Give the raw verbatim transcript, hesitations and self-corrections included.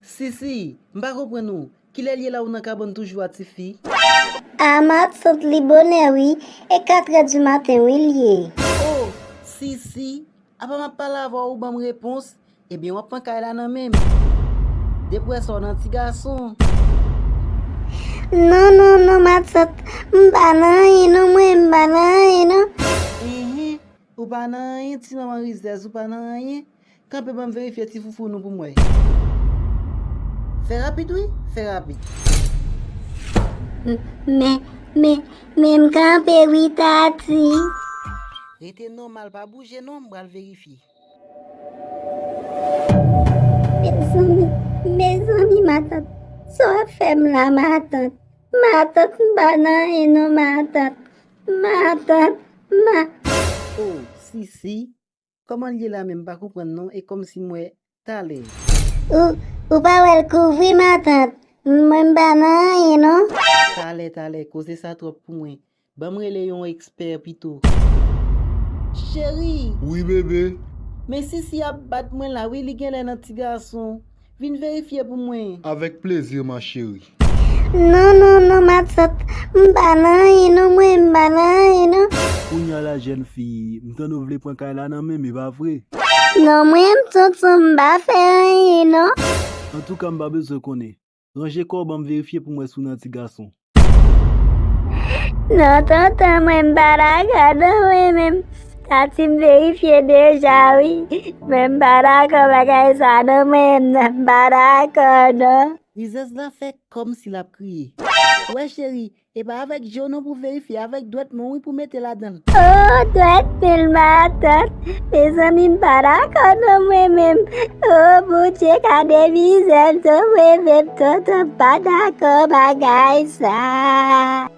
Sisi, m pa konprann ou. Kilè l ye la ou nan kabann toujou a, tifi? A, matant, li bonè wi. E katrè di maten wi l ye. Oh, Sisi, apa m ap pale avè w, ou ban m repons? Ebyen, w ap pran kay la nan men m. Depi w wè sa, w nan ti gason. Non, non, non, matant. M pa nan anyen non, mwen, m pa nan anyen non. Enhen, ou pa nan anyen, ti manman rizèz, ou pa nan anyen? Kanpe ban m verifye ti foufou nou pou m wè. Fè rapid wi, fè rapid. M-, men, men, men m kanpe wi, tati. Rete nòmal, pa bouje non, m pral verifye. Mezanmi, mezanmi, matant. Sa w ap fè m la, matant? Matant, m pa nan anyen non, matant. Matant, ma- Oh, Sisi, kòman l ye la menm? M pa konprann non, e kòmsi m wè talè. Ou, ou pa wè l kouvri, matant? Mwen, m pa nan anyen non. Talè, talè, koze sa twòp pou mwen. Ban m rele yon ekspè pito. Cheri! Wi, bebe. Men Sisi ap bat mwen la wi, li genlè nan ti gason. Vin verifye pou mwen. Avèk plezi, ma chérie. Non, non, non, matant. M pa nan anyen non, mwen, m pa nan anyen non. Kounya la, jèn fi, m tande w vle pran kay la nan men m, e pa vre? Non, mwen, m tonton, m pa fè anyen non. Antouka, m pa bezwen konnen. Ranje kò w, ban m verifye pou m wè si w nan ti gason. Non, tonton, mwen m pa dakò non, mwen menm. Tati m verifye deja wi. Mwen m pa dakò bagay sa non, mwen menm, m pa dakò non. Rizèz la fè kòmsi l ap kriye. Wè cheri, e pa avèk je w non pou verifye, avèk dwèt men w wi pou mete ladan l. Oh, dwèt men l, matant. Mezanmi, m pa dakò non, mwen menm. Oh, Bondye ka devizè m tou, mwen menm, tonton, m pa dakò bagay sa.